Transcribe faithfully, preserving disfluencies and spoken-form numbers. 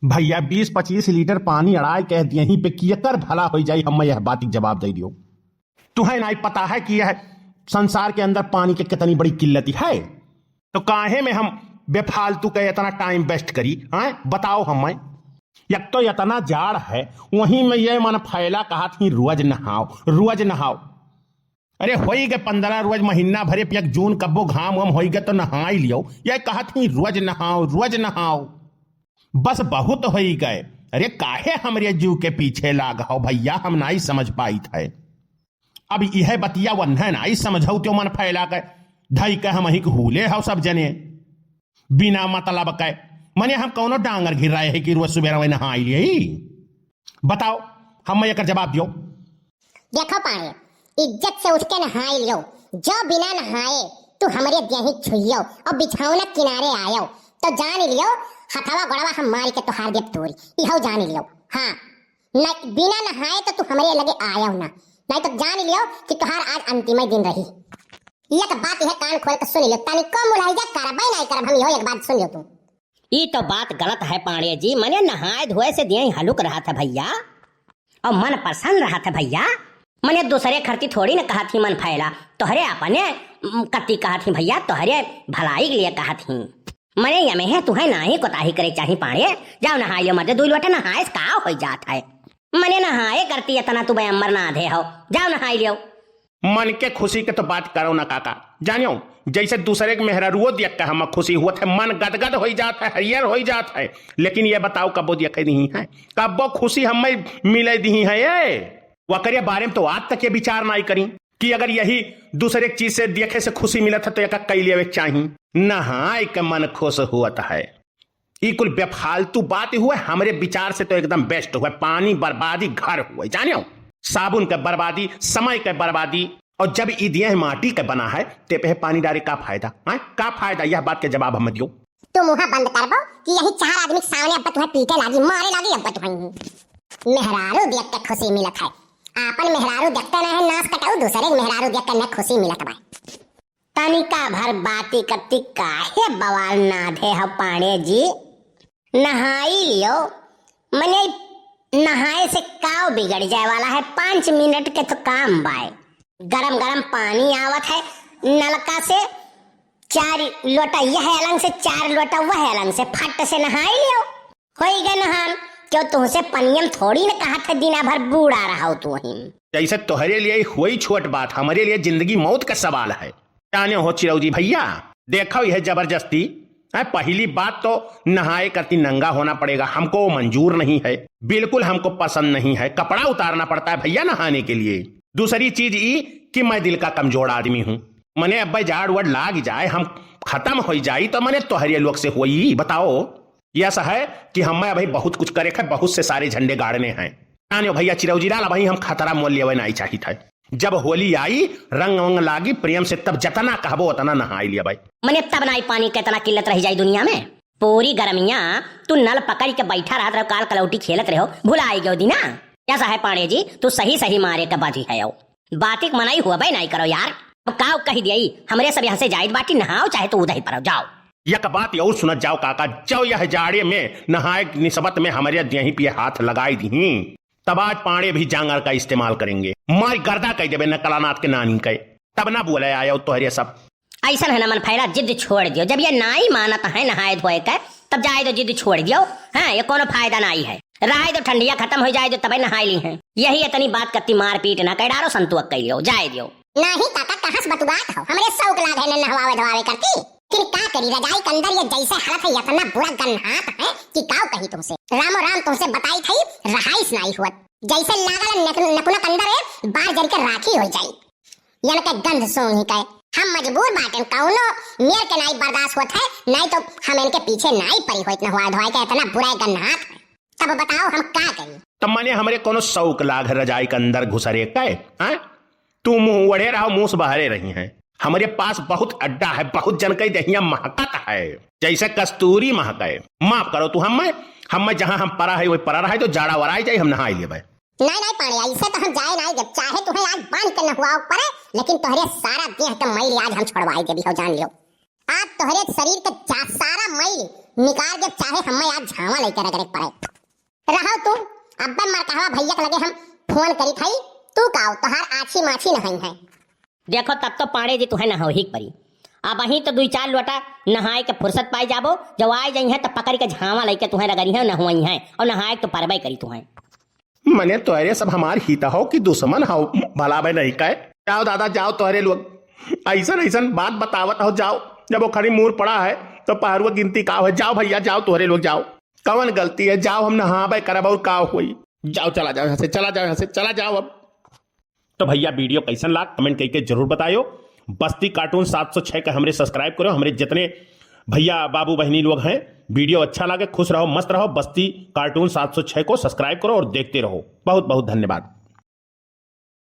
भइया, बीस पच्चीस लीटर पानी अड़ाइ के दियहीं पे केकर भला होइ जाई, हम्मे यह बात के जवाब दइ दियो। तुहैं नाहीं पता है कि यह संसार के अंदर पानी के कितनी बड़ी किल्लत है? तो काहे में हम बेफालतू के इतना time waste करी, हैं? बताओ हम्मे। एक तो इतना जाड़ है, वहीं में ये मन फैला कहत हीं, "रोज नहाओ, रोज नहाओ।" अरे, होई गए पन्द्रह रोज, महीना भरे, एक जून कब्बो घाम वाम होई गए तो नहाई लियो। ये कहत हीं, "रोज नहाओ, रोज नहाओ।" बस बहुत होई गए। अरे, काहे हमरे जीव के पीछे लाग हौ भइया, हम नाहीं समझ पाइत है। अब इहे बतिया वन्है नाहीं समझौ, त्यो मन फैला के धई के हमहीं के हूले हौ सब जने। बिना मतलब के, मने हम कौनो डांगर घिर रहे हैं कि रोज सुबेरा वही नहाई लिए? बताओ, हम्मे एकर जवाब दियो। देखो पाड़े, इज्जत से उठ के नहाई लियो, जो बिना नहाए तू हमरे देही छुइयो और बिछौना किनारे आयो, तो जान लियो, हथवा गोड़वा हम मार के तोहार देब तोरी, इहो जान लियो। हाँ, न, बिना नहाए तो तू हमरे लगे आयो ना, नहीं तो जान लियो कि तोहार आज अंतिम दिन रही। एक बात यह कान खोल के सुन लियो, तनिको मुलहजा करबे नहीं करब हम, इहो एक बात सुन लियो तू। ई तो बात गलत है पांड़े जी, मने नहाए धोए से देह हलुक रहत है भइया, और मन प्रसन्न रहत है भइया। मने दूसरे खरती थोड़ी न कहत ही मन फैला, तोहरे अपने, उम, कत्ती कहत ही भइया, तोहरे भलाई के लिए कहत ही। मने यमे है तुहैं नाहीं कोताही करे चाही पांड़े, जाओ नहाई लियो, मर्दे दुई लोटा नहाए से का होइ जात है। मने नहाए करती इतना तू बेअम्बर ना आधे हो, जाओ नहाई लियो। मन के खुशी के तो बात करो ना काका, जानियो जैसे दूसरे के मेहरारुओ देख के हम खुशी हुअत है, मन गदगद होई जात है, हरियर होई जात है, लेकिन ये बताओ कब्बो देखे दिहीं है, कब्बो खुशी हम्मे मिले दिहीं है? ये वकरे बारे में तो आज तक ये विचार नाहीं करी कि अगर यही दूसरे के चीज से देखे से खुशी मिलत है तो एक कई लेवे के चाही। नहाए के मन खुश हुअत है। ई कुल बेफालतू बात हुए, हमरे विचार से तो एकदम waste हुए, पानी बर्बादी घर हुए, जानियो, साबुन के बर्बादी, समय के बर्बादी। और जब ई देह माटी के बना है, ते पे पानी डारे का फायदा? हाँ, का फायदा? यह बात के जवाब हम्मे दियो। तू मुँह बंद करबो कि यही चार आदमी के सामने अब तुहैं पीटे लागी, मारे लागी अब तुहैं। मेहरारू देख के खुशी मिलत है, आपन मेहरारू देखते नहीं है नाश कटाऊ, दूसरे के मेहरारू देख के न खुशी मिलत बा। तनिका भर बाती कत्ती काहे बवाल नाधे हो पांड़े जी? नहाई लियो, मने नहाए से काव बिगड़ जाए वाला है, पाँच मिनट के तो काम बाय। गरम गरम पानी आवत है नलका से, चार लोटा यह अलंग से, चार लोटा वह अलंग से, फट से नहाई लियो। होई गए नहान, क्यों तुहसे पनियम थोड़ी न कहत है, दिना भर बूड़ा रहो तू वहीं। जैसे तोहरे लिए होई छोट बात, हमरे लिए जिंदगी मौत का सवाल है। जाने हो चिरौजी भइया, देखो यह जबरदस्ती है। पहली बात तो नहाए करती नंगा होना पड़ेगा, हमको वो मंजूर नहीं है, बिल्कुल हमको पसंद नहीं है, कपड़ा उतारना पड़ता है भइया नहाने के लिए। दूसरी चीज ई कि मैं दिल का कमजोर आदमी हूँ, मने अब जाड़ वड़ लाग जाए, हम खतम होई जाई तो मने तोहरे लोग से होई, बताओ। यस है कि हम्मे अबहीं बहुत कुछ करे है, बहुत से सारे झंडे गाड़ने हैं। जानियो भइया चिरौजी लाल, अबहीं हम खतरा मोल लेवे नाहीं चाहित है। जब होली आई, रंग वंग लागी प्रेम से, तब जतना कहबो उतना नहाई लिया भाई। मने तब नाहीं पानी के इतना किल्लत रह जाई दुनिया में। पूरी गर्मिया तू नल पकड़ के बैठा रहत रहो, काल कलौटी खेलत रहो, भुलाई गयो दिना। यस है पांड़े जी, तू सही सही मारे के बाजी है। बातिक मनई हुआ भाई नाहीं करो यार। अब काव कही दियाई, हमरे सब यहाँ से जाइत बाटी, नहाओ चाहे तो उधही पर जाओ। एक बात और सुनत जाओ काका, जौ यह जाड़े में नहाए निस्बत में हमरे देही पे हाथ लगाई दिहीं, तब आज पांड़े भी जांगर का इस्तेमाल करेंगे। मार गर्दा कह देबे न कलानाथ के नानी के, तब ना बोले आयो तोहरे सब। ऐसन है ना मन फैला, जिद छोड़ दियो। जब ये नाई मानत है नहाए धोए के, तब जाए दो, जिद छोड़ दियो। हाँ, ये कोनो फायदा नाई है। रहाए दो, ठंडिया खतम हो जाए दो, तबे नहाए ली हैं। यही इतनी बात करती, मारपीट ना कर डारो, संतोष कर लियो, जाए दियो। नाही काका, कहाँ से बतुआत हो? हमरे शौक लाग है न नहवावे धोआवे करती। फिर का करी, रजाई के अंदर ये जैसे हालत है, इतना बुरा गन्हात है कि काव कही तुमसे। रामो राम तुमसे बताई थई, रहाइस नाई हुअत। जैसे लागल नक-, नकुना के अंदर है, बार जल के राखी हो जाई। यन के गंध सूंघी के हम मजबूर बाटेन, कौनो मेर के नाई बर्दाश्त होत है, नाई तो हम इनके पीछे नाई पड़ी होइत नहवाए धोआए के, इतना बुरा गन्हात है। तब बताओ हम का करी? तब माने हमरे कोनो शौक लाग है रजाई के अंदर घुसरे के, हैं? तू मुंह ओढ़े रहो, मुंह से बहरे रही हैं। हमरे पास बहुत अड्डा है, बहुत जन के दहिया महकत है, जैसे कस्तूरी महके। माफ करो तू हमें, हमें जहाँ हम परा है, वही परा रहे, तो जाड़ा वराई जाए, हम नहाई लेबे। नहीं, नहीं पांड़े, ऐसे तो हम जाए नहीं देब, चाहे तुम्हें आज बांध के नहवाओ पड़े, लेकिन तोहरे सारा देह के मैल आज हम छोड़वाई देबी हो, जान लियो। आज तोहरे शरीर के जा-, सारा मैल निकाल के चाहे हमें आज झावा लइके रगड़े के पड़े। रहो तू, अब्बे मरकहवा भैया के लगे हम फोन करी थई, तू काओ, तोहार आछी माछी नहाई है। देखो, तब तो पांड़े जी तुहें नहावही के परी। अबहीं तो दुई चार लोटा नहाए के फुर्सत पाई जाबो, जब आए जइहें तो पकड़ के झावा लइके तुहें रगड़िहें, नहवइहें और नहाए के तो परबे करी तुहें। मने तोहरे सब हमार हित हो कि दुश्मन हो, भला बे नहीं कहे। जाओ दादा, जाओ तोहरे लोग, ऐसन ऐसन बात बतावत हो, जाओ। जब वो खड़ी मूर पड़ा है तो पहरुआ गिनती का हो? जाओ भैया, जाओ तोहरे लोग, जाओ। कवन गलती है? जाओ, हम नहाबे करब और का होई? जाओ, चला जाओ यहाँ से, चला जाओ यहाँ से, चला जाओ अब। तो भैया, video कैसन लाग, comment करके जरूर बतायो। बस्ती Cartoon सात सौ छह का हमरे subscribe करो, हमरे जितने भैया बाबू बहनी लोग हैं, video अच्छा लागे, खुश रहो, मस्त रहो, बस्ती Cartoon सात सौ छह को subscribe करो और देखते रहो। बहुत बहुत धन्यवाद।